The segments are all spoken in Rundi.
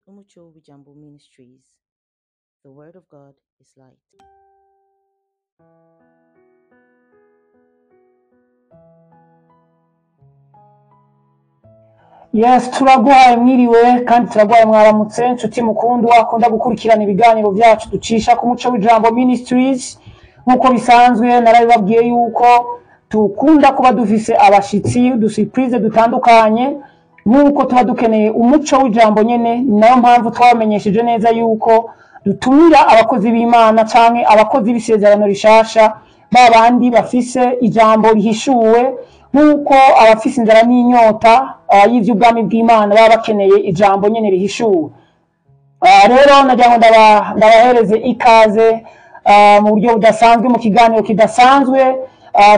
Umucho Wijambo Ministries. The Word of God is light. Yes, turaguhaye mwiriwe kandi turaguhaye mwaramutse nshuti mukundwa akunda gukurikirana ibiganiro byacu ducisha ku Muco w'Ijambo Ministries. Nk'uko bisanzwe narabibabwiye yuko tukunda kuba dufise abashitsi udusurprise dutandukanye, nk'uko tuba dukeneye umuco w'ijambo nyene. Ni nayo mpamvu twabamenyesheje neza yuko dutumira abakozi b'Imana canke abakozi b'isezerano rishasha, ba bandi bafise ijambo rihishuwe, nk'uko abafise inzara n'inyota y'ivy'ubwami bw'Imana baba bakeneye ijambo nyene rihishuwe. Rero nagira ngo ndabahereze ikaze mu buryo budasanzwe, mu kiganiro kidasanzwe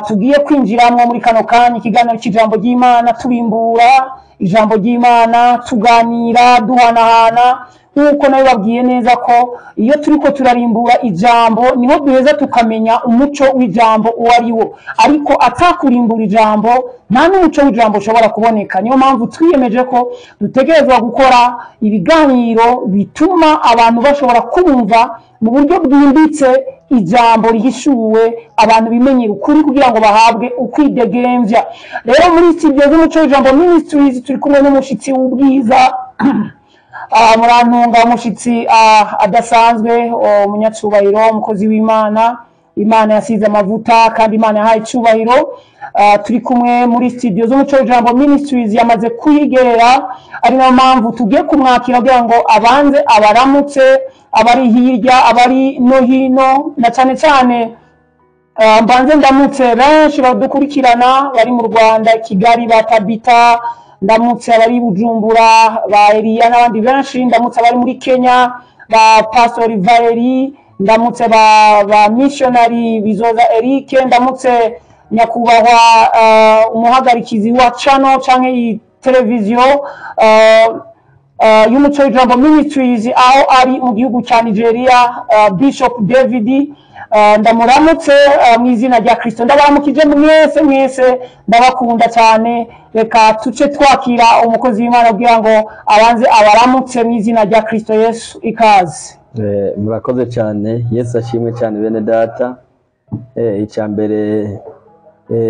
tugiye kwinjiramwo muri kano kanya, ikiganiro c'ijambo ry'Imana, turimbura ijambo ry'Imana, tuganira, duhanahana. Nk'uko nabibabwiye neza ko iyo turiko turarimbura ijambo niho duheza tukamenya umuco w'ijambo uwo ari wo, ariko atakurimbura ijambo nta n'umuco w'ijambo ushobora kuboneka. Niyo mpamvu twiyemeje ko dutegerezwa gukora ibiganiro bituma abantu bashobora kumva mu buryo bwimbitse ijambo rihishuwe, abantu bimenyera ukuri kugira ngo bahabwe ukwidegemvya. Rero muri studio z'Umuco w'Ijambo Ministries turi kumwe n'umushitsi w'ubwiza, murantunga, umushitsi adasanzwe, umunyacubahiro, umukozi w'Imana, Imana yasize amavuta kandi Imana yahaye icubahiro. Turi kumwe muri studio z'Umuco w'Ijambo Ministries, yamaze kuhigerera, ari nayo mpamvu tugiye kumwakira kugira ngo abanze abaramutse abari hirya, abari no hino, na cane cane mbanze ndamutse benshi badukurikirana bari mu Rwanda, Kigali, ba Tabita, ndamutse abari Bujumbura, ba Elia n'abandi benshi, ndamutse abari muri Kenya, ba Pastor Valerie, ndamutse ba missionary Bizoza Eric, ndamutse nyakubahwa umuhagarikizi wa channel canke iyi televiziyo y'Umuco w'Ijambo Ministries aho ari mu gihugu cya Nigeria, Bishop David, ndamuramutse mu izina rya Kristo. Ndabaramukije mwese mwese, ndabakunda cyane. Reka tuce twakira umukozi w'Imana kugira ngo abanze abaramutse mu izina rya Kristo Yesu. Ikaze. Murakoze cyane, Yesu ashimwe cyane bene data. Icya mbere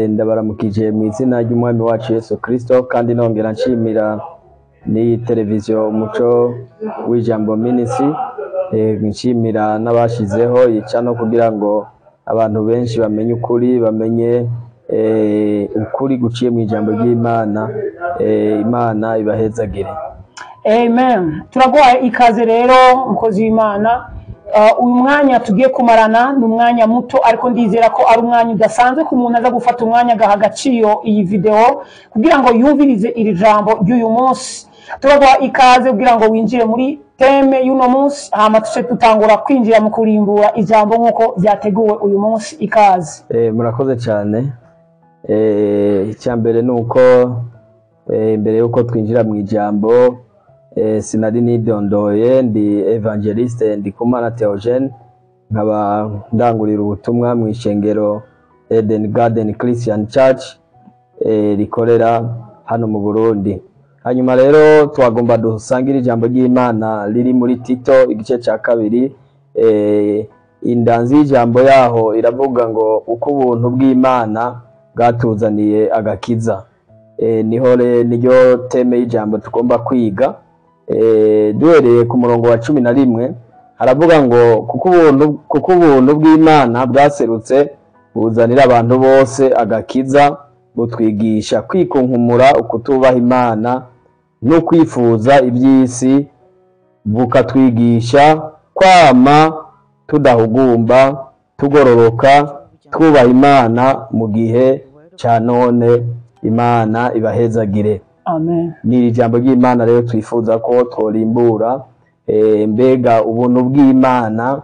ndabaramukije mu izina ry'Umwami wacu Yesu Kristo, kandi nongera nshimira n'iyi televiziyo Umuco w'Ijambo Ministry, nshimira n'abashizeho yica no kugira ngo abantu benshi bamenye ukuri, bamenye ukuri guciye mu ijambo ry'Imana. Imana ibahezagire. Amen. Turaguhaye ikaze rero umukozi w'Imana. Uyu mwanya tugiye kumarana ni umwanya muto, ariko ndizera ko ari umwanya udasanzwe ku muntu aza gufata umwanya agaha agaciro iyi video kugira ngo yumvirize iri jambo ry'uyu munsi. Turaguha ikaze kugira ngo winjire muri thème y'uno munsi, hama tuce dutangura kwinjira mu kurimbura ijambo nk'uko vyateguwe uyu munsi. Ikaze. Murakoze cyane. Icya mbere ni uko imbere y'uko twinjira mu ijambo, sinari nidondoye, ndi Evangeliste Ndikumana Theogene, nkaba ndangurira ubutumwa mu ishengero Eden Garden Christian Church rikorera hano mu Burundi. Hanyuma rero twagomba dusangire ijambo ry'Imana riri muri Tito igice cya 2. Indanzi y'ijambo yaho iravuga ngo uko ubuntu bw'Imana bwatuzaniye agakiza. Niho niryo thème y'ijambo tugomba kwiga. Duhereye ku murongo wa 11 haravuga ngo kuko ubuntu bw'Imana bwaserutse buzanira abantu bose agakiza, butwigisha kwikunkumura ukutubaha Imana no kwifuza iby'isi, bukatwigisha kwama tudahugumba, tugororoka, twubaha Imana mu gihe cya none. Imana ibahezagire. Amen. Ni ijambo ry'Imana rero twifuza ko tworimbura. Mbega ubuntu bw'Imana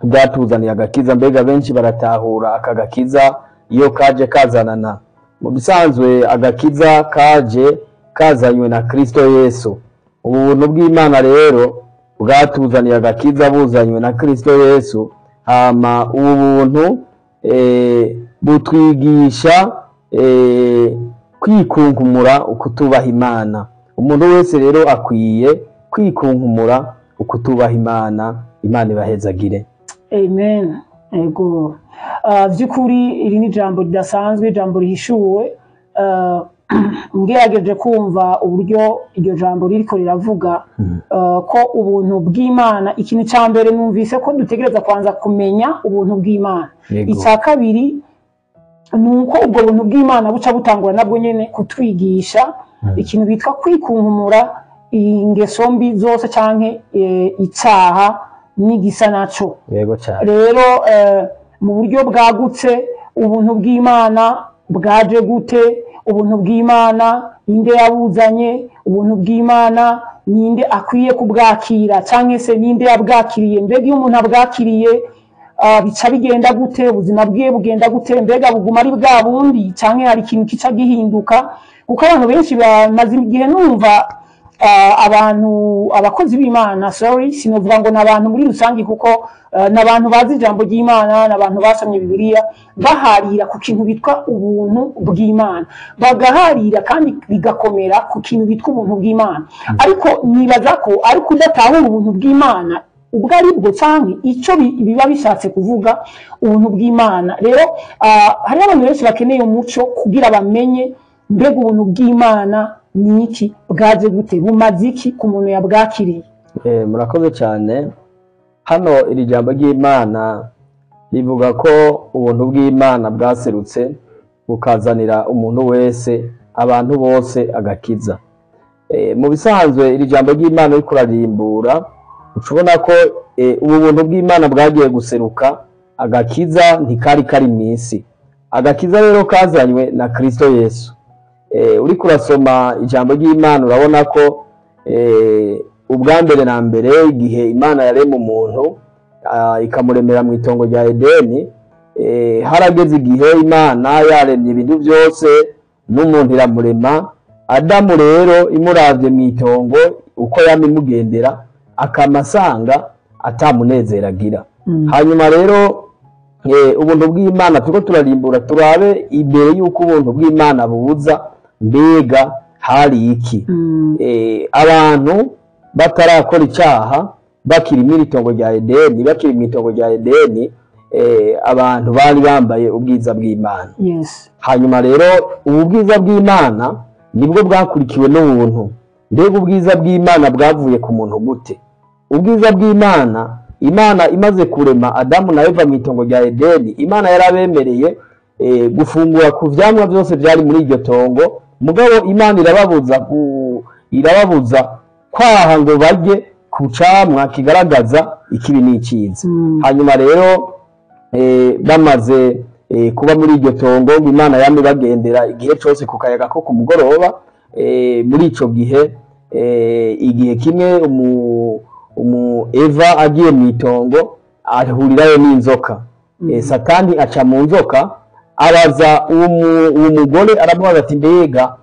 bwatuzaniye agakiza, mbega benshi baratahura aka gakiza iyo kaje kazanana. Mu bisanzwe agakiza kaje kazanywe na Kristo Yesu. Ubuntu bw'Imana rero bwatuzaniye agakiza buzanywe na Kristo Yesu. Hama ubuntu butwigisha kwikunkumura ukutubaha Imana. Umuntu wese rero akwiye kwikunkumura ukutubaha Imana. Imana ibahezagire. Amen. Ego. Vy'ukuri iri ni ijambo ridasanzwe, ijambo rihishuwe. Ngerageje kumva uburyo iryo jambo ririko riravuga, ko ubuntu bw'Imana, ikintu ca mbere numvise ko dutegereza kwanza kumenya ubuntu bw'Imana. Icya kabiri ni uko ubwo buntu bw'Imana buca butangura nabwo nyene kutwigisha ikintu bitwa kwikunkumura ingeso mbi zose canke icaha n'igisa naco. Yego cyane. Rero mu buryo bwagutse, ubuntu bw'Imana bwaje gute? Ubuntu bw'Imana ninde yabuzanye? Ubuntu bw'Imana ninde akwiye kubwakira, canke se ninde yabwakiriye? Mbega iyo umuntu abwakiriye, bica bigenda gute? Ubuzima bwiwe bugenda gute? Mbega buguma ari bwa bundi, canke hari ikintu kica gihinduka? Kuko abantu benshi bamaze igihe numva abantu, abakozi b'Imana, sorry, sinovuga ngo ni abantu muri rusange, kuko ni abantu bazi ijambo ry'Imana, ni abantu basomye Bibiliya, baharira ku kintu bitwa ubuntu bw'Imana, bagaharira kandi bigakomera ku kintu bitwa ubuntu bw'Imana. Ariko nibaza ko ariko udatahura ubuntu bw'Imana ubwo ari bwo, canke ico biba bishatse kuvuga ubuntu bw'Imana. Rero hariho abantu benshi bakeneye umuco kugira bamenye mbega ubuntu bw'Imana ni iki, bwaje gute, bumaze iki ku muntu yabwakiriye. Murakoze cyane. Hano iri jambo ry'Imana rivuga ko ubuntu bw'Imana bwaserutse bukazanira umuntu wese, abantu bose agakiza. Mu bisanzwe iri jambo ry'Imana riko rarimbura, uca ubona ko ubu buntu bw'Imana bwagiye guseruka, agakiza ntikari kari mw'isi. Agakiza rero kazanywe na Kristo Yesu. Uriko urasoma ijambo ry'Imana urabona ko ubwa mbere na mbere igihe Imana yarema umuntu, ikamuremera mu itongo rya Edeni, harageze igihe Imana yaremye ibintu byose n'umuntu iramurema. Adamu rero imuravye mu itongo uko yama imugendera, akamasanga atamunezero agira. Hanyuma rero ubuntu bw'Imana turiko turarimbura, turabe imbere y'uko ubuntu bw'Imana buza, mbega hari iki? Abantu batarakora icyaha, bakiri mu itongo rya Edeni, bakiri mu itongo rya Edeni, abantu bari bambaye ubwiza bw'Imana. Hanyuma rero ubu bwiza bw'Imana nibwo bwakurikiwe n'ubuntu. Mbega ubwiza bw'Imana bwavuye ku muntu gute? Ubwiza bw'Imana, Imana imaze kurema Adamu na Eva mu itongo rya Edeni, Imana yarabemereye gufungura ku vyamwa byose byari muri iryo tongo, mugabo Imana irababuza kwaha ngo barye ku camwa kigaragaza ikibi n'iciza. Hanyuma rero bamaze kuba muri iryo tongo, ngo Imana yamye bagendera igihe cose ku kayaga ko ku mugoroba. Muri ico gihe, igihe kimwe umu Eva agiye mu itongo ahurirayo n'inzoka. Satani aca mu nzoka, abaza uwo mugore, aramubaza ati mbega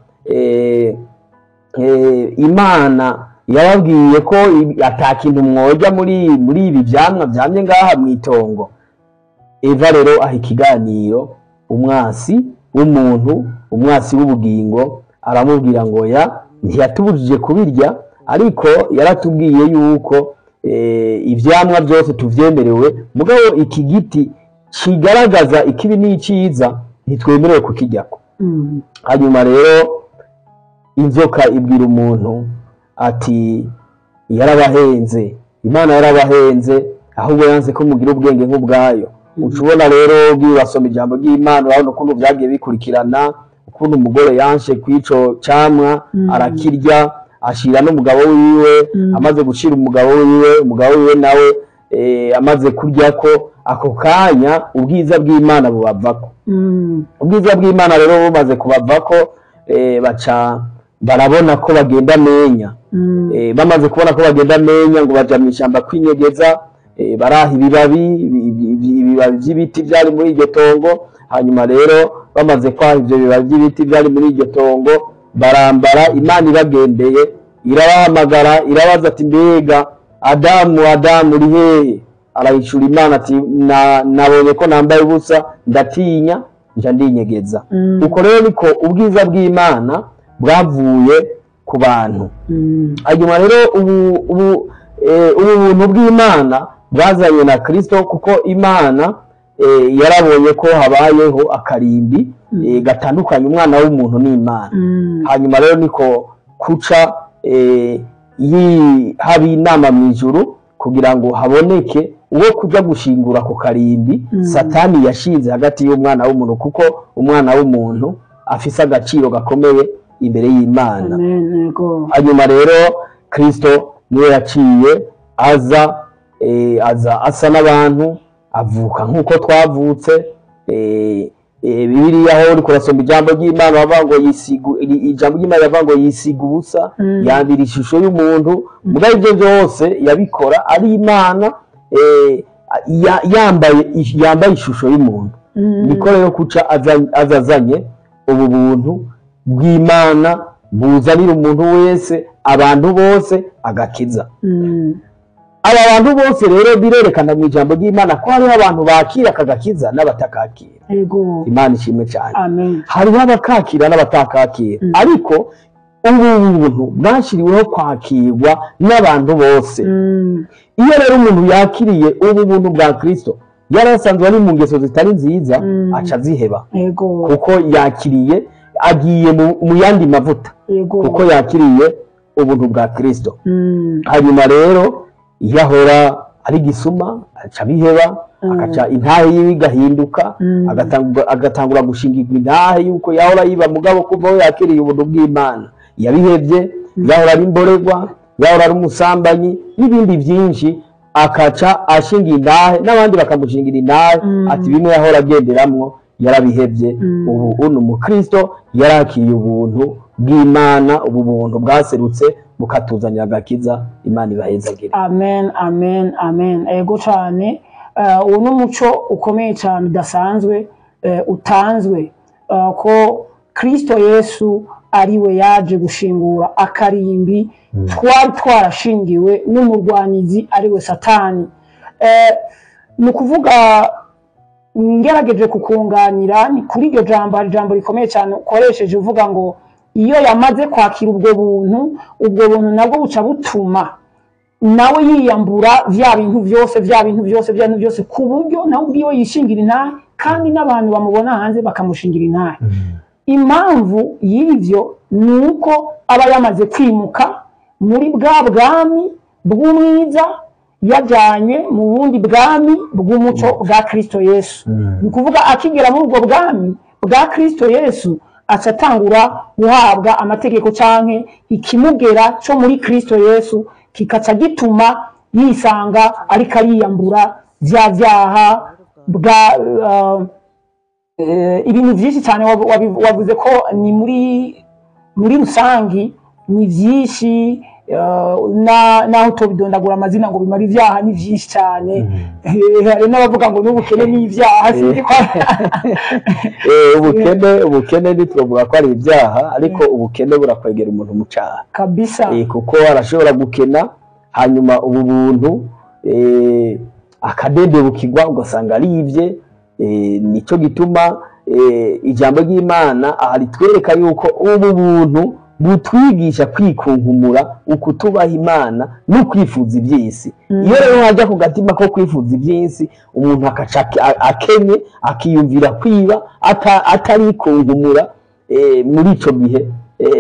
Imana yababwiye ko ata kintu mworya muri ibi vyamwa vyamye ngaha mu itongo? Eva rero aha ikiganiro umwasi w'umuntu, umwasi w'ubugingo, aramubwira ngo ya ntiyatubujije kubirya, ariko yaratubwiye yuko ivyamwa byose tuvyemerewe, mugabo iki giti kigaragaza ikibi n'iciza ntitwemerewe kukiryako. Hanyuma rero inzoka ibwira umuntu ati yarabahenze, Imana yarabahenze, ahubwo yanze ko mugira ubwenge nk'ubwayo. Uca ubona rero basoma ijambo ry'Imana, urabona ukuntu vyagiye bikurikirana, ukuntu umugore yanshe kw'ico camwa, arakirya, ashira n'umugabo wiwe. Amaze gushira umugabo wiwe, umugabo wiwe nawe amaze kurya ko ako kanya ubwiza bw'Imana bubavako. Ubwiza bw'Imana rero bumaze kubavako, baca barabona ko bagenda menya. Bamaze kubona ko bagenda menya, ngo baja mw'ishamba kwinyegeza, baraha ibibabi vy'ibiti vyari muri iryo tongo. Hanyuma rero bamaze kwaha ivyo bibabi vy'ibiti vyari muri iryo tongo, barambara. Imana ibagendeye irabahamagara, irabaza ati mbega Adamu, Adamu, uri hehe? Arayishura Imana ati nabonye ko nambaye ubusa, ndatinya, nja ndinyegeza. Uko rero niko ubwiza bw'Imana bwavuye ku bantu. Hanyuma rero ubu buntu bw'Imana bwazanye na Kristo, kuko Imana yarabonye ko habayeho akarimbi gatandukanye umwana w'umuntu n'Imana. Hanyuma rero niko kuca haba inama mu ijuru kugira ngo haboneke uwo kujya gushingura ku karimbi Satani yashinze hagati y'umwana w'umuntu, kuko umwana w'umuntu afise agaciro gakomeye imbere y'Imana. Hanyuma rero Kristo niwe yaciye aza, aza asa n'abantu, avuka nk'uko twavutse. Bibiliya aho uriko urasoma ijambo ry'Imana bavuga ngo ijambo ry'Imana bavuga ngo yisiga ubusa, yambira ishusho y'umuntu. Mugabo ibyo byose yabikora ari Imana, yambaye ishusho y'umuntu. Niko rero kuca azazanye ubu buntu bw'Imana buzanira umuntu wese, abantu bose agakiza. Aba bantu bose rero birerekana mu ijambo ry'Imana ko hariho abantu bakira akagakiza n'abatakakira. Imana ishimwe cyane. Hariho abakakira n'abatakakira, ariko ubu buntu bwashyiriweho kwakirwa n'abantu bose. Iyo rero umuntu yakiriye ubu buntu bwa Kristo, yari asanzwe ari mu ngeso zitari nziza, aca aziheba, kuko yakiriye, agiye mu yandi mavuta, kuko yakiriye ubuntu bwa Kristo. Hanyuma rero iyo ahora ari gisuma aca abiheba, akaca intahe yiwe igahinduka, agatangura gushingirwa intahe yuko yahora yiba, mugabo kuva aho yakiriye ubuntu bw'Imana yabihevye. Yahora ari imborerwa, yahora ari umusambanyi n'ibindi byinshi, akaca ashinga intahe n'abandi bakamushingira intahe, ati bimwe yahora agenderamwo yarabihevye. Ubu uno mukristo yarakiriye ubuntu bw'Imana, ubu buntu bwaserutse bukatuzanira agakiza. Imana ibahezagire. Amen, amen, amen. Ego cyane. Uwo ni umuco ukomeye cyane udasanzwe, utanzwe, ko Kristo Yesu ariwe yaje gushingura akarimbi twari twarashingiwe n'umurwanizi ariwe Satani. Ni ukuvuga ngerageje kukunganira ni kuri iryo jambo, hari ijambo rikomeye cyane ukoresheje uvuga ngo iyo yamaze kwakira ubwo buntu, ubwo buntu nabwo buca butuma nawe yiyambura vya bintu vyose, vya bintu vyose, vya bintu vyose, ku buryo nawe ubwiwe yishingira intahe, kandi n'abantu bamubona hanze bakamushingira intahe. Impamvu y'ivyo ni uko aba yamaze kwimuka muri bwa bwami bw'umwiza, yajyanye mu bundi bwami bw'umuco bwa Kristo Yesu. Ni ukuvuga akigera muri ubwo bwami bwa Kristo Yesu, aca atangura guhabwa amategeko canke ikimugera co muri Kristo Yesu, kikaca gituma yisanga ariko ariyambura vya vyaha bwa ibintu vyinshi cyane. Wavuze ko ni muri rusangi ni vyinshi, naho utobidondagura amazina ngo bimara ibyaha ni vyinshi cyane. Hari n'abavuga ngo n'ubukene ni ibyaha, sinzi ko Ubukene ntitwavuga ko ari ibyaha, ariko ubukene burakwegera umuntu mu cyaha kabisa. Kuko arashobora gukena, hanyuma ubu buntu akadedebukirwa ugasanga aribye. Nicyo gituma ijambo ry'Imana aha ritwereka yuko ubu buntu butwigisha kwikunkumura, ukutubaha Imana no kwifuza iby'isi. Iyo rero hajya ku gatima ko kwifuza iby'isi, umuntu akaca akenye akiyumvira kwiba atarikunkumura, muri ico gihe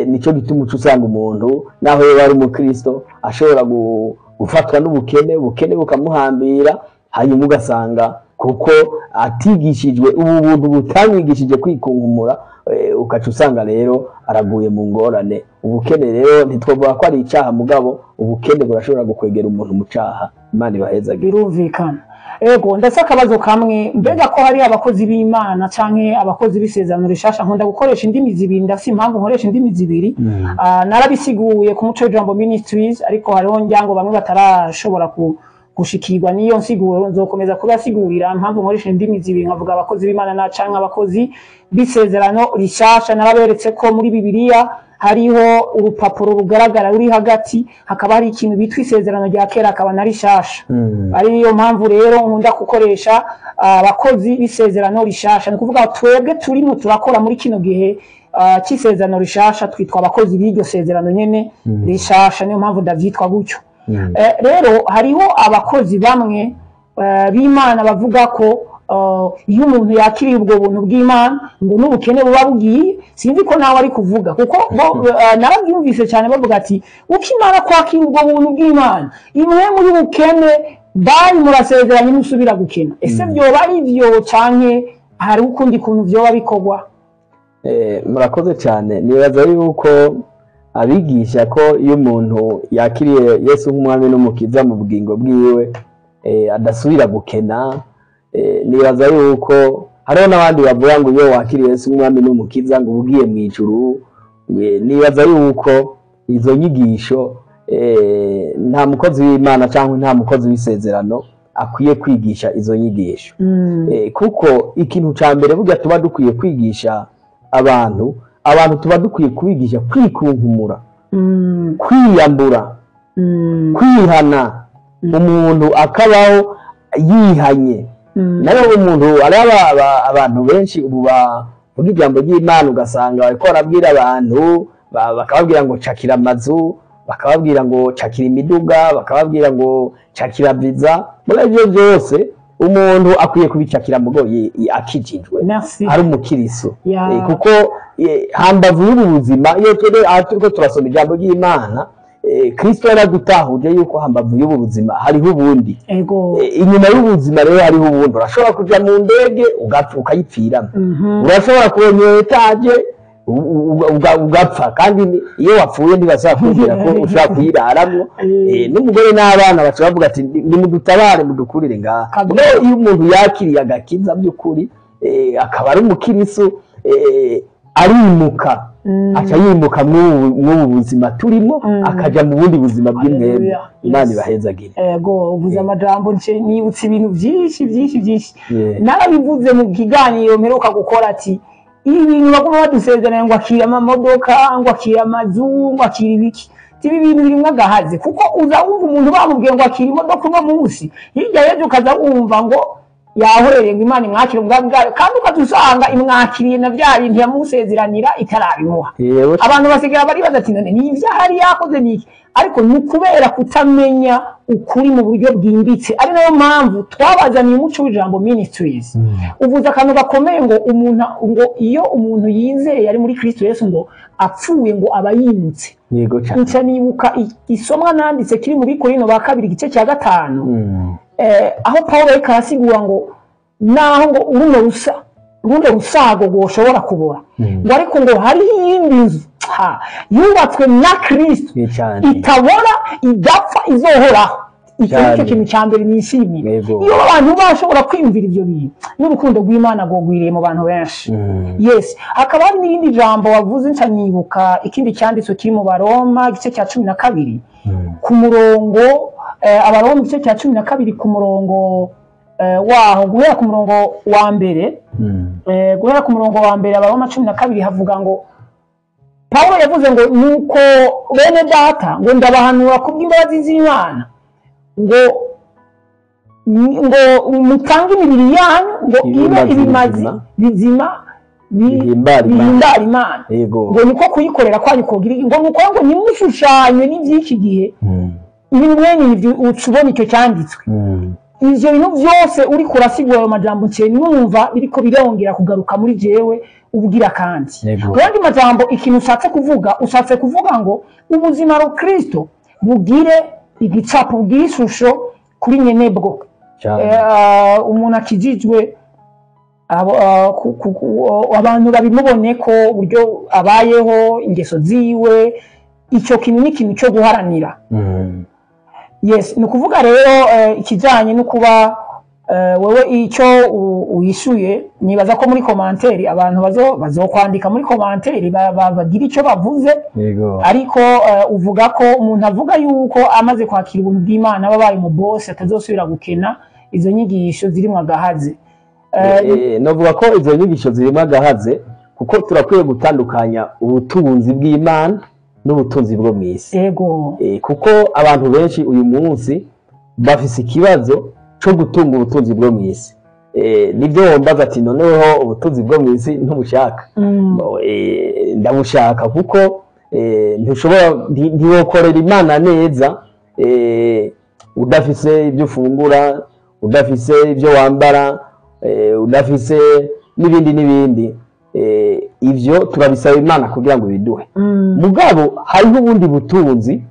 nico gituma uca usanga umuntu naho yoba ari umukristo ashobora gufatwa n'ubukene, ubukene bukamuhambira, hanyuma ugasanga kuko atigishijwe ubu buntu butamwigishije kwikunkumura, ukaca usanga rero araguye mu ngorane. Ubukene rero ntitwovuga ko ari icaha, mugabo ubukene burashobora gukwegera umuntu mu caha. Imana ibahezagire. Birumvikana. Ego, ndetse akabazo kamwe, mbega ko hari abakozi b'Imana canke abakozi b'isezerano rishasha, nkunda gukoresha indimi zibiri, ndafise impamvu nkoresha indimi zibiri. Narabisiguye ku Muco w'Ijambo Ministries, ariko hariho ngira bamwe batarashobora gushikirwa n'iyo nsiguro, nzokomeza kubasigurira impamvu nkoresha indimi zibiri, nkavuga abakozi b'Imana na canke abakozi b'isezerano rishasha. Naraberetse ko muri Bibiliya hariho urupapuro rugaragara ruri hagati, hakaba hari ikintu bitwa isezerano rya kera, hakaba na rishasha. Ariyo mpamvu rero nkunda gukoresha abakozi b'isezerano rishasha. Ni ukuvuga twebwe turimo turakora muri kino gihe cy'isezerano rishasha, twitwa abakozi b'iryo sezerano nyene rishasha, niyo mpamvu ndavyitwa gutyo. Rero hariho abakozi bamwe b'Imana bavuga ko iyo umuntu yakiriye ubwo buntu bw'Imana ngo n'ubukene buba bugiye. Sinzi ko nawe ari kuvuga, kuko bo narabyumvise cyane bavuga ati ukimara kwakira ubwo buntu bw'Imana, imwe muri bukene bari murasezeranye ntusubira gukena. Ese vyoba ari vyo, canke hari ukundi kuntu vyoba bikorwa? Murakoze cyane. Nibaza yuko abigisha ko iyo umuntu yakiriye Yesu nk'umwami n'umukiza mu bugingo bwiwe adasubira gukena, nibaza yuko hariho n'abandi bavuga ngo iyo wakiriye Yesu nk'umwami n'umukiza ngo uba ugiye mu ijuru. Nibaza yuko izo nyigisho nta mukozi w'Imana cyangwa nta mukozi w'isezerano akwiye kwigisha izo nyigisho. Kuko ikintu ca mbere burya tuba dukwiye kwigisha abantu, tuba dukwiye kubigisha kwikunkumura, kwiyambura, kwihana, umuntu akabaho yihanye. Nayo umuntu ari abantu benshi ubu bavuga ijambo ry'Imana, ugasanga bariko barabwira abantu, bakababwira ngo cakira amazu, bakababwira ngo cakira imiduga, bakababwira ngo cakira viza. Muri ivyo byose umuntu akwiye kubicakira mugo akijijwe, Merci. ari umukiriso. Ya. Kuko hambavu y'ubu buzima, iyo turi aha turiko turasoma ijambo ry'Imana, Kristo yaradutahuje yuko hambavu y'ubu buzima hariho ubundi. Ego. Inyuma y'ubuzima rero hariho ubundi. Urashobora kuja mu ndege ugapfa, ukayipfiramo. Urashobora kubona etaje ugapfa, kandi iyo wapfuye ntibashobora kubwira ko ushobora kuyiraramwo. N'umugore n'abana baca bavuga ati nimudutabare, mudukurire ngaha. Kabisa. Mugabo iyo umuntu yakiriye agakiza by'ukuri, akaba ari umukirisu, arimuka, aca yimuka mw'ubu buzima turimo, akaja mu bundi buzima bw'impwemu. Hallelujah. Imana Yes. ibahezagire. Ego, uvuze amajambo nce nibutse ibintu byinshi byinshi byinshi. Yeah. Narabivuze mu kiganiro mperuka gukora ati ibi bintu baguma badusezeranya ngo akira amamodoka, ngo akira amazu, ngo akira ibiki, ibi bintu birimwo agahaze, kuko uza wumva umuntu bamubwiye ngo akira imodoka uno munsi, hirya y'ejo ukaza wumva ngo yahorereye, ngo Imana imwakire ubwami bwayo, kandi ukaza usanga imwakiriye na bya bintu yamusezeranira itarabimuha. Yewe. Abantu basigara baribaza ati none ni ibyaha yari yakoze ni iki? Ariko ni ukubera kutamenya ukuri mu buryo bwimbitse, ari nayo mpamvu twabazaniye Umuco w'Ijambo Ministries. Uvuze akantu gakomeye ngo umuntu, ngo iyo umuntu yizeye ari muri Kristo Yesu, ngo apfuye ngo aba yimutse. Yego cyane. Nca nibuka isomwa nanditse kiri mu Bikorino ba kabiri, igice cya 5, aho Pawulo ariko arasigura ngo naho ngo runo rusago rwoshobora kubora, ngo ariko ngo hariho iyindi nzu yubatswe na Kristo Ni cyane. itabora, idapfa, izohoraho. Icyo Cyane. nicyo kintu cya mbere nishimiye. Yego. Iyo abantu bashobora kwiyumvira ibyo bintu, n'urukundo rw'Imana rwogwiriye mu bantu benshi. Yes, hakaba hari n'irindi jambo wavuze, nca nibuka ikindi cyanditswe kiri mu Baroma, igice cya 12 ku murongo, Abaroma igice cya 12 ku murongo waho, guhera ku murongo wa mbere, guhera ku murongo wa mbere, Abaroma 12, havuga ngo Pawulo yavuze ngo nuko bene data, ngo ndabahanura kubw'imbabazi z'Imana, ngo mutange imibiri yanyu ngo ibe Ibimazi ibimazi bizima. bizima Bihimbara Imana. bihimbara Imana, Yego. ngo niko kuyikorera kwanyu kogira, ngo nuko ngo ntimushushanywe n'iby'iki gihe. Ibintu mwene ibyo uca ubona icyo cyanditswe, ivyo bintu byose uriko urasigura ayo majambo, nce numva biriko birongera kugaruka muri jewe ubwira kandi. Yego. Mu yandi majambo, ikintu ushatse kuvuga ngo ubuzima rukristo bugire igicapo, bugire ishusho kuri nyenebwo. Cyane. Umuntu akijijwe, abantu babimubone ko uburyo abayeho, ingeso ziwe, icyo kintu ni ikintu cyo guharanira. Yes, ni ukuvuga rero ikijyanye no kuba wewe icyo uyishuye, nibaza ko muri commentaire abantu bazokwandika muri commentaire bagira icyo bavuze. Yego. Ariko uvuga ko umuntu avuga yuko amaze kwakira ubuntu bw'Imana aba abaye umubose, atazosubira gukena, izo nyigisho zirimo agahaze. Novuga ko izo nyigisho zirimo agahaze, kuko turakwiye gutandukanya ubutunzi bw'Imana n'ubutunzi bwo mu isi. Ego. Kuko abantu benshi uyu munsi bafise ikibazo cyo gutunga ubutunzi bwo mu isi. Nibyo wombaza ati noneho ubutunzi bwo mu isi ntumushaka. Ndabushaka kuko ntushobora, ntiwokorera Imana neza udafise ibyo ufungura, udafise ibyo wambara, udafise n'ibindi n'ibindi. Ivyo turabisaba Imana kugira ngo ibiduhe. Mugabo hariho ubundi butunzi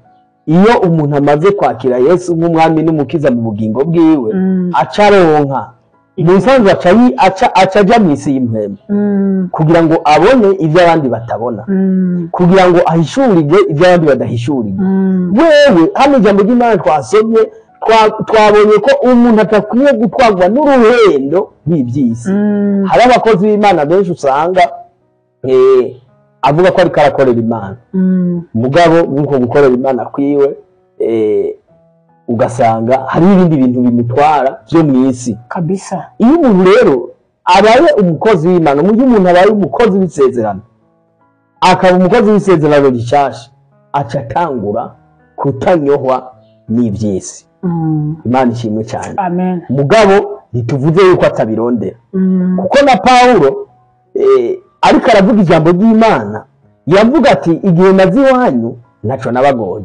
iyo umuntu amaze kwakira Yesu nk'umwami n'umukiza mu bugingo bwiwe, acaronka mu nsanzwe aca aja mu isi y'impwemu kugira ngo abone ibyo abandi batabona, kugira ngo ahishurirwe ibyo abandi badahishurirwe. Wewe hano ijambo ry'Imana twasomye, twabonye ko umuntu atakwiye gutwarwa n'uruhendo rw'iby'isi. Hari abakozi b'Imana benshi usanga avuga ko ariko arakorera Imana, mugabo nk'uko gukorera Imana kwiwe ugasanga hari ibindi bintu bimutwara byo mu isi kabisa. Iyo umuntu rero abaye umukozi w'Imana, iyo umuntu abaye umukozi w'isezerano, akaba umukozi w'isezerano rishasha, aca atangura kutanyohwa n'iby'isi. Imana ishimwe cyane. Amen. Mugabo ntituvuze yuko atabirondera, kuko na Pawulo ariko aravuga ijambo ry'Imana, yavuga ati igihe nazi iwanyu naco nabagoye,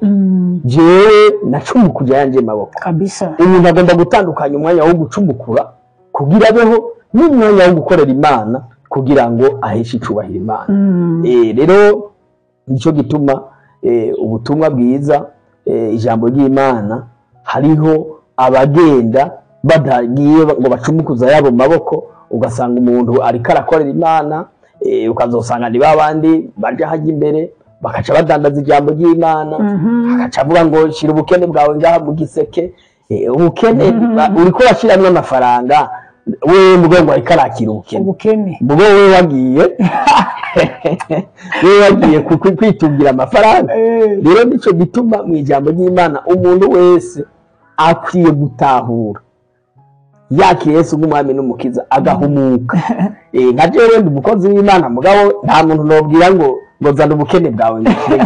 jewe nacumukuje yanje maboko kabisa. Umuntu agomba gutandukanya umwanya wo gucumukura kugira abeho n'umwanya wo gukorera Imana kugira ngo aheshe icubahiro Imana. Rero nico gituma ubutumwa bwiza, ijambo ry'Imana, hariho abagenda badagiye ngo bacumukuza yabo maboko, ugasanga umuntu ariko arakorera Imana, ukazosanga ni babandi baje hajya imbere bakaca badandaza ijambo ry'Imana, akaca avuga ngo shira ubukene bwawe ngaha mu giseke. Ubukene uriko urashiramwo amafaranga, wewe mugo ngo ariko arakira ubukene, mugo wewe wagiye kwitungira amafaranga. Rero nico gituma mu ijambo ry'Imana umuntu wese akwiye gutahura yakira Yesu nk'umwami n'umukiza, agahumuka. Nka jewe ndi umukozi w'Imana, mugabo nta muntu nobwira ngo zana ubukene bwawe ngishire.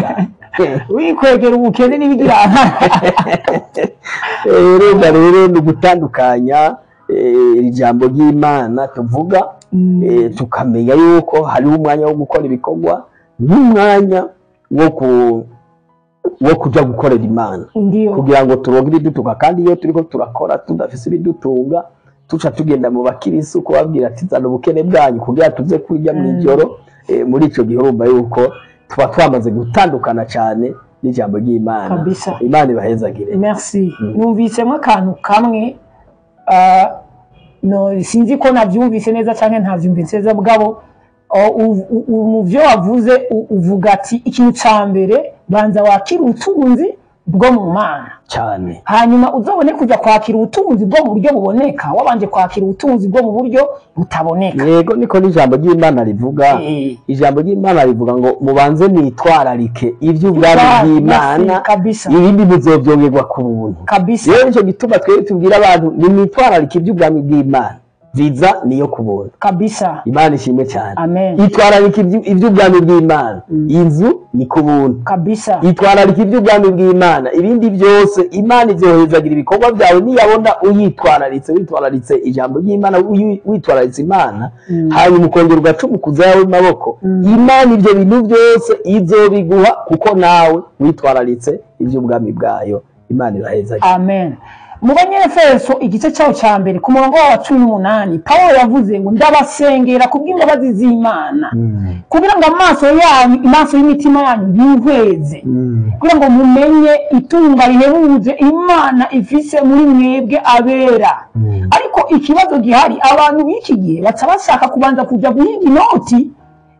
Wikwegera ubukene n'ibigira. Rero ni ugutandukanya ijambo ry'Imana tuvuga, tukamenya yuko hariho umwanya wo gukora ibikorwa n'umwanya wo kuja gukorera Imana, kugira ngo turonke ibidutunga. Kandi iyo turiko turakora tudafise ibidutunga, tuca tugenda mu bakirisu kubabwira ati zana ubukene bwanyu kugira tuze kurya mw'ijoro. Muri ico gihe urumva yuko tuba twamaze gutandukana cyane n'ijambo ry'Imana. Imana ibahezagire. Merci. Numvisemo akantu kamwe, no sinzi ko navyumvise neza canke ntavyumvise neza, mugabo mu vyo wavuze uvuga ati ikintu ca mbere banza wakira ubutunzi bwo mu Mana cyane, hanyuma uzobone kuja kwakira ubutunzi bwo mu buryo buboneka, wabanje kwakira ubutunzi bwo mu buryo butaboneka. Yego, niko n'ijambo ry'Imana rivuga. Ijambo ry'Imana rivuga ngo mubanze mwitwararike ivy'ubwami bw'Imana, ibindi bizovyongerwa ku buntu kabisa. Rero nico gituma twebwe tubwira abantu nimwitwararike ivy'ubwami bw'Imana, viza niyo kubona kabisa. Imana ishimwe cyane. Amen. Itwararika ivy'ubwami bw'Imana, inzu ni kubuntu kabisa. Itwararika ivy'ubwami bw'Imana, ibindi byose Imana izohezagira ibikorwa byawe niyabona uyitwararitse, witwararitse ijambo ry'Imana, witwararitse Imana, hanyuma ukongera ugacumukuza yawe maboko, Imana ivyo bintu byose izobiguha kuko nawe witwararitse ivy'ubwami bwayo. Imana ibahezagira. Amen. Mu Banyefeso igice cyaho cya mbere ku murongo wa 18, Pawulo yavuze ngo ndabasengera kubw'imbabazi z'Imana, kugira ngo amaso yanyu, amaso y'imitima yanyu yihweze, kugira ngo mumenye itunga rihebuje Imana ifise muri mwebwe abera. Ariko ikibazo gihari, abantu b'iki gihe baca bashaka kubanza kuja guhiga inoti,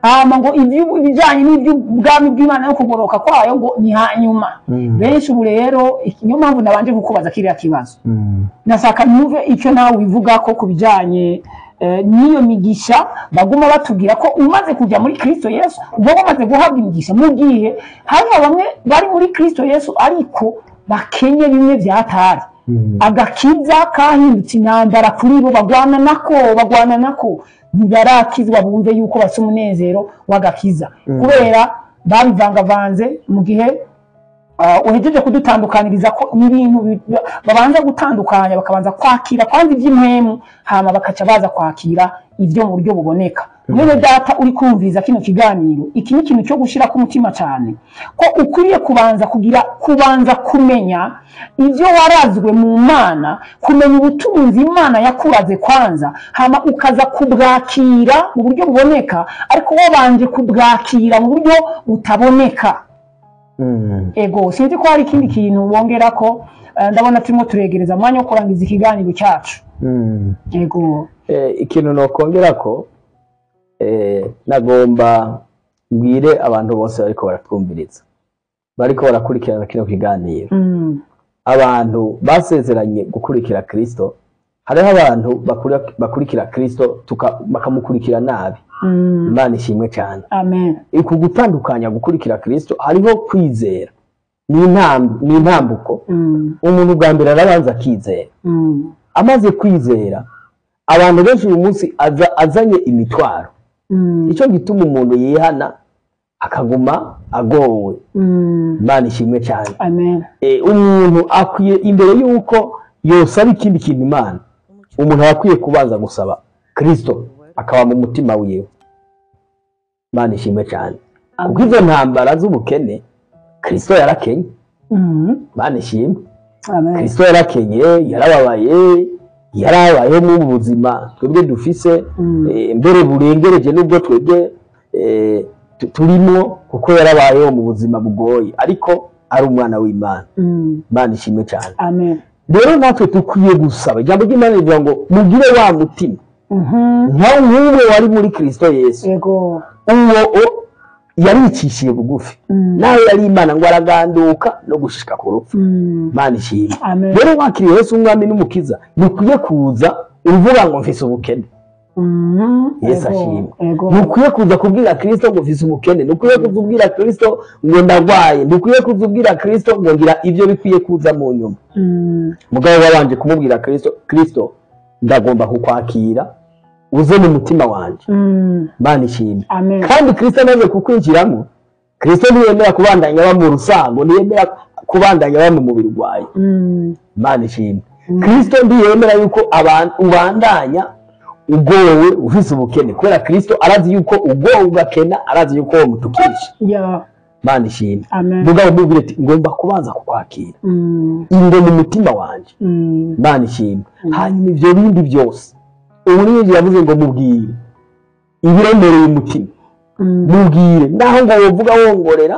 hama ngo ibijanye n'ivy'ubwami bw'Imana no kugoroka kwayo ngo ni hanyuma. Benshi ubu rero niyo mpamvu nabanje kukubaza kiriya kibazo, nashaka numve icyo nawe wivuga ko kubijanye n'iyo migisha baguma batubwira ko umaze kujya muri Kristo Yesu uba wamaze guhabwa imigisha, mu gihe hariho bamwe bari muri Kristo Yesu ariko bakenye bimwe vyatari. Agakiza kahindutse intambara kuri bo, bagwana nako ntibarakizwa bumve yuko bafite umunezero w'agakiza, kubera babivangavanze mu gihe Uhejeje kudutandukaniriza ko n'ibintu babanza gutandukanya, bakabanza kwakira kwanza iby'impwemu, hama bakaca baza kwakira ibyo mu buryo buboneka. Mwene data uri kumviriza kino kiganiro, iki ni ikintu cyo gushira ku mutima cyane, ko ukwiriye kubanza kugira, kubanza kumenya ibyo warazwe mu Mana, kumenya ubutunzi Imana yakuraze kwanza, hama ukaza kubwakira mu buryo buboneka, ariko wabanje kubwakira mu buryo butaboneka. Ego, sinzi ko hari ikindi kintu wongera ko ndabona turimo turegereza umwanya wo kurangiza ikiganiro cyacu. Ego. Ikintu nokongera ko nagomba mbwire abantu bose bariko baratwumviriza, bariko barakurikirana kino kiganiro. Abantu basezeranye gukurikira Kristo, hariho abantu bakurikira Kristo bakamukurikira nabi. Imana ishimwe cyane. Amen. Iku gutandukanya gukurikira Kristo hariho kwizera, ni intambuko. Umuntu bwa mbere arabanza akizera. Amaze kwizera, abantu benshi uyu munsi azanye imitwaro. Icyo gituma umuntu yihana akaguma agowe. Imana ishimwe cyane. Amen. Umuntu akwiye imbere yuko yosaba ikindi kintu Imana, umuntu akwiye kubanza gusaba Kristo akaba mu mutima wiwe. Imana ishimwe cyane. Kuko izo ntambara z'ubukene Kristo yarakenye. Imana ishimwe. Amen. Kristo yarakenye, yarababaye, yarabayeho mu buzima twebwe dufise, mbere burengereje nubwo twebwe turimo, kuko yarabayeho mu buzima bugoye, ariko ari umwana w'Imana. Imana ishimwe cyane. Amen. Rero natwe dukwiye gusaba ijambo ry'Imana rivuga ngo mugire wa mutima nka nk'uwo wari muri Kristo Yesu. Yego. Uwo yaricishije bugufi, nawe yari Imana ngo araganduka no gushika ku rupfu. Imana ishimwe. Rero wakiriye Yesu umwami n'umukiza, ntukwiye kuza uvuga ngo mfise ubukene. Yesu ashimwe. Ntukwiye kuza kubwira Kristo ngo mfise ubukene, ntukwiye kuza kubwira Kristo ngo ndagwaye, ntukwiye kuza kubwira Kristo ngo ngira ibyo bikwiye kuza mu nyuma. Mugabo wabanje kumubwira Kristo, Kristo ndagomba kukwakira uze mu mutima wanje. Imana ishimwe. Kandi Kristo amaze kukwinjiramo, Kristo ntiyemera kubandanya aba mu rusango, ntiyemera kubandanya aba mu mubiri wawe. Imana ishimwe. Kristo ntiyemera yuko ubandanya ugowe ufise ubukene, kubera Kristo arazi yuko ugowe ugakena, arazi yuko uwo mutukisha. Imana ishimwe. Mugabo mubwire ati ngomba kubanza kukwakira inde mu mutima wanje. Imana ishimwe. Hanyuma ibyo bindi byose ubu yavuze ngo mubwire ibiremereye umutima, mubwire naho ngo wovuga wongorera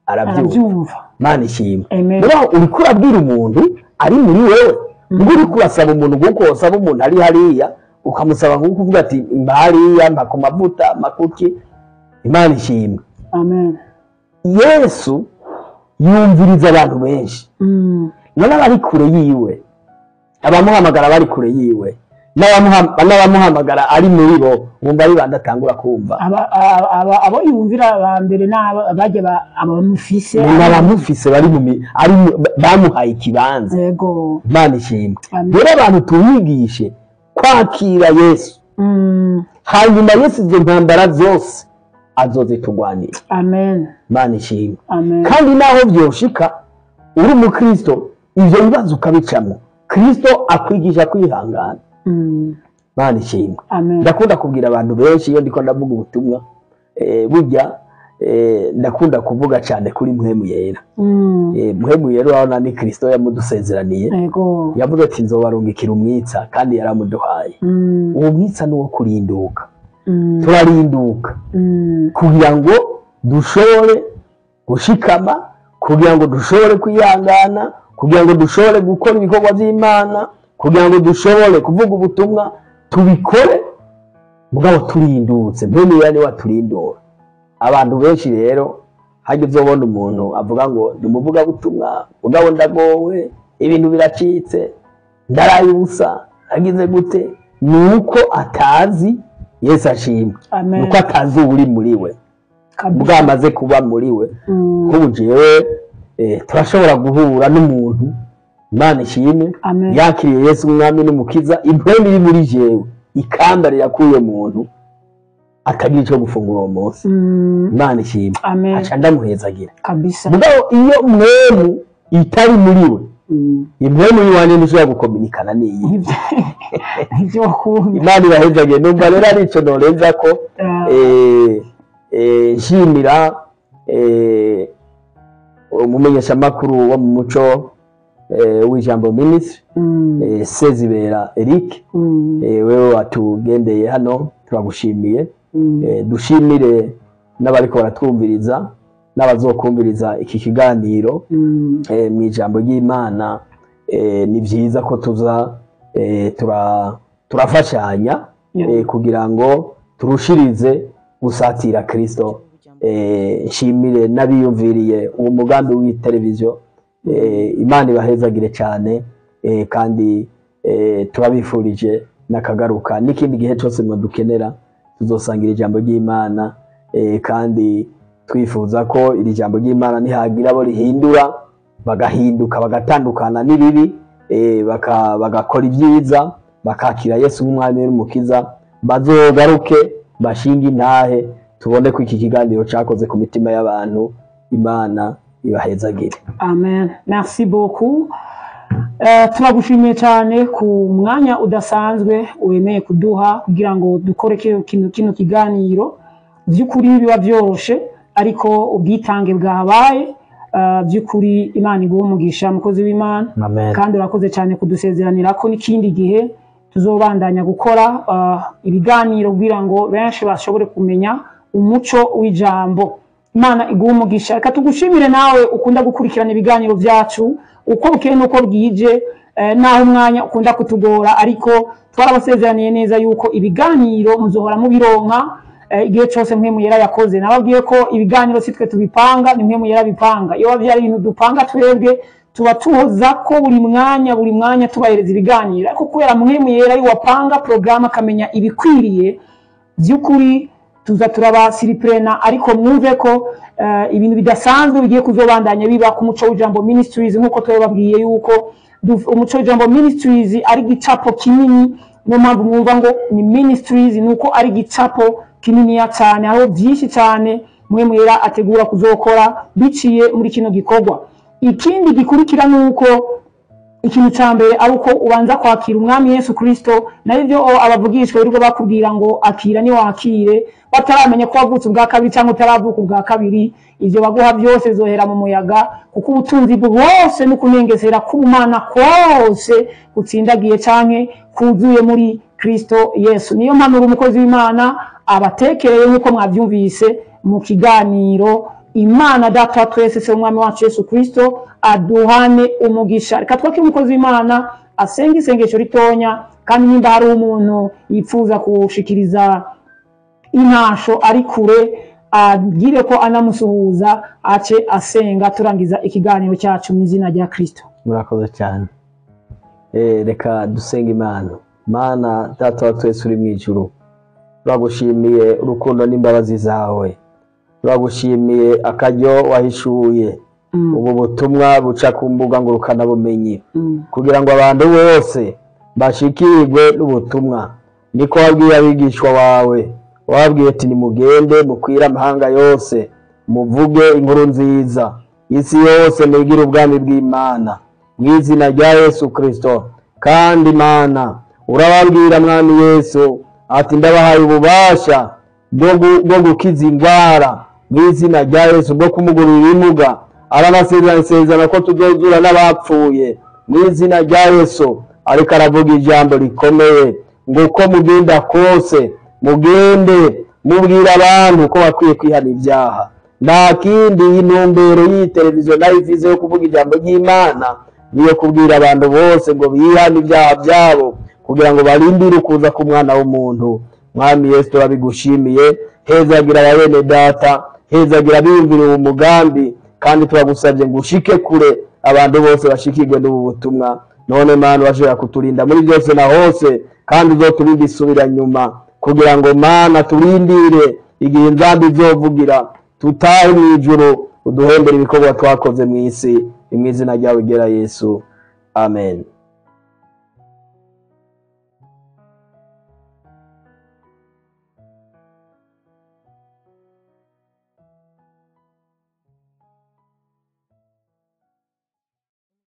arabyumva. Imana ishimwe. Rero uriko urabwira umuntu ari muri wewe, ngo uriko urasaba umuntu kuko wasaba umuntu ari hariya, ukamusaba nkuko uvuga ati mba hariya, mpa ku mavuta, mpa kuki. Imana ishimwe. Amen. Yesu yumviriza abantu benshi, none abari kure yiwe, abamuhamagara bari kure yiwe, n'abamuhamagara ari muri bo, wumva ari bande atangura kumva. Abo yumvira ba mbere n'abajya abamufise, n'abamufise bari mu ari bamuhaye ikibanza. Yego. Imana ishimwe. Rero abantu tubigishe kwakira Yesu. Hanyuma Yesu izo ntambara zose azozitugwanira. Amen. Imana ishimwe. Amen. Kandi naho byoshika uri umukristo, ivyo bibazo ukabicamo, Kristo akwigisha kwihangana. Imana ishimwe. Ndakunda kubwira abantu benshi iyo ndiko ndavuga ubutumwa, burya ndakunda kuvuga cyane kuri Mpwemu Yera. Mpwemu Yera urabona ni Kristo yamudusezeraniye. Yego. Yavuze ati nzobarungikira umwitsa, kandi yaramuduhaye. Uwo mwitsa ni uwo kurinduka. Turarinduka kugira ngo dushobore gushikama, kugira ngo dushobore kwihangana, kugira ngo dushobore gukora ibikorwa by'Imana, kugira ngo dushobore kuvuga ubutumwa, tubikore mugabo turindutse. Mpwemu Yera niwe aturindura. Abantu benshi rero hajya uzobona umuntu avuga ngo ndi umuvugabutumwa, mugabo ndagowe, ibintu biracitse, ndaraye ubusa, agize gute, nuko atazi Yesu ashimwe, nuko atazi uri muri we, bwamaze kuba muri we. Nk'ubu jewe turashobora guhura n'umuntu, Imana ishimwe, yakiriye Yesu umwami n'umukiza, impwemu iri muri jewe ikambarira k'uyo muntu, Atagira icyo gufungura uwo munsi. Imana ishimwe. Amen. Aca ndamuhezagira. Kabisa. Mugabo iyo mwemu itari muri we, impwemu y'iwanjye ntishobora gukominikana n'iyi. Nivyo wakunda. Imana ibahezagiye. Numva rero ari ico norenza ko nshimira umumenyeshamakuru wo mu muco w'Ijambo Ministry, Sezibera Eric, wewe watugendeye hano, turagushimiye. Dushimire n'abariko baratwumviriza n'abazokumviriza iki kiganiro. Mu ijambo ry'Imana, ni vyiza ko tuza turafashanya kugira ngo turushirize gusatira Kristo. Nshimire n'abiyumviriye uwo mugambi w'iteleviziyo. Imana ibahezagire cyane, kandi turabifurije n'akagaruka n'ikindi gihe cyose mwadukenera, tuzosangira ijambo ry'Imana, kandi twifuza ko iri jambo ry'Imana nihagira abo rihindura, bagahinduka, bagatandukana n'ibibi, bagakora ibyiza, bakakira Yesu nk'umwami n'umukiza, bazogaruke bashinge intahe, tubone ko iki kiganiro cyakoze ku mitima y'abantu. Imana ibahezagire. Amen. Merci beaucoup. Turagushimiye cyane ku mwanya udasanzwe wemeye kuduha kugira ngo dukore kino kiganiro. By'ukuri biba byoroshe, ariko ubwitange bwahabaye. By'ukuri Imana iguhe umugisha, mukozi w'Imana. Amen. Kandi urakoze cyane kudusezeranira ko n'ikindi gihe tuzobandanya gukora ibiganiro kugira ngo benshi bashobore kumenya umuco w'ijambo. Imana iguhe umugisha. Reka tugushimire nawe ukunda gukurikirana ibiganiro byacu uko bukeye n'uko bwije, naho umwanya ukunda kutugora, ariko twarabasezeraniye neza yuko ibiganiro muzohora mubironka igihe cyose Mpwemu Yera yakoze. Nababwiye ko ibiganiro si twe tubipanga, ni Mpwemu Yera bipanga. Iyo byari ibintu dupanga twebwe, tuba tuhoza ko buri mwanya, buri mwanya tubahereza ibiganiro, ariko kubera Mpwemu Yera ari wapanga porogaramu akamenya ibikwiriye, by'ukuri tuza turabasiripurena. Ariko mwumve ko ibintu bidasanzwe bigiye kuzobandanya biba ku Muco w'Ijambo Ministries, nk'uko twababwiye yuko Umuco w'Ijambo Ministries ari igicapo kinini. Niyo mpamvu mwumva ngo ni Ministries, ni uko ari igicapo kininiya cyane, aho byinshi cyane Mpwemu Yera ategura kuzokora biciye muri kino gikorwa. Ikindi gikurikira ni uko ikintu cya mbere ari uko ubanza kwakira umwami Yesu Kristo. Nayo ibyo abavugishwa birirwa bakubwira ngo akira niwakire, bataramenya ko wavutse ubwa kabiri cyangwa utaravuka ubwa kabiri, ibyo baguha byose bizohera mu muyaga, kuko ubutunzi bwose n'ukunengesera k'ubumana kose gutsindagiye canke kuzuye muri Kristo Yesu. Niyo mpanuro umukozi w'Imana abatekereye nk'uko mwabyumvise mu kiganiro. Imana Data wa twese, se umwami wacu Yesu Kristo, aduhane umugisha. Reka twake umukozi w'Imana asenga isengesho ritonya, kandi nimba hari umuntu yifuza kushikiriza intasho ari kure, agire ko anamusuhuza, ace asenga turangiza ikiganiro cyacu mu izina rya Kristo. Murakoze cyane. Reka dusenga Imana. Mana Data wa twese uri mu ijuru, turagushimiye urukundo n'imbabazi zawe, turagushimiye akaryo wahishuye ubu butumwa buca ku mbuga ngurukanabumenyi kugira ngo abantu bose bashikirwe n'ubutumwa. Niko wabwiye abigishwa bawe, wababwiye ati nimugende mukwire amahanga yose, muvuge inkuru nziza isi yose, mwigire ubwami bw'Imana mu izina rya Yesu Kristo. Kandi Mana, urababwira Mwami Yesu ati ndabahaye ububasha bwo gukiza indwara mu izina rya Yesu, bwo kumugurira ibimuga. Aranasezerana ko tuzozura n'abapfuye mu izina rya Yesu. Ariko aravuga ijambo rikomeye ngo uko mugenda kose mugende mubwira abantu ko bakwiye kwihana ibyaha. Nta kindi intumbero y'iyi televiziyo nayo ivize yo kuvuga ijambo ry'Imana niyo kubwira abantu bose ngo bihane ibyaha byabo kugira ngo barindire ukuza k'umwana w'umuntu. Mwami Yesu, turabigushimiye. Hezagira abene data, hezagira abiyumvira uwo mugambi, kandi turagusabye ngo ushike kure abantu bose bashikirwe n'ubu butumwa. None Mana, urashobora kuturinda muri byose na hose, kandi uzoturinde isubira nyuma, kugira ngo Mana turindire igihe inzambi izovugira tutahe mu ijuru, uduhembere ibikorwa twakoze mu isi. Mu izina ryawe gera Yesu, amen.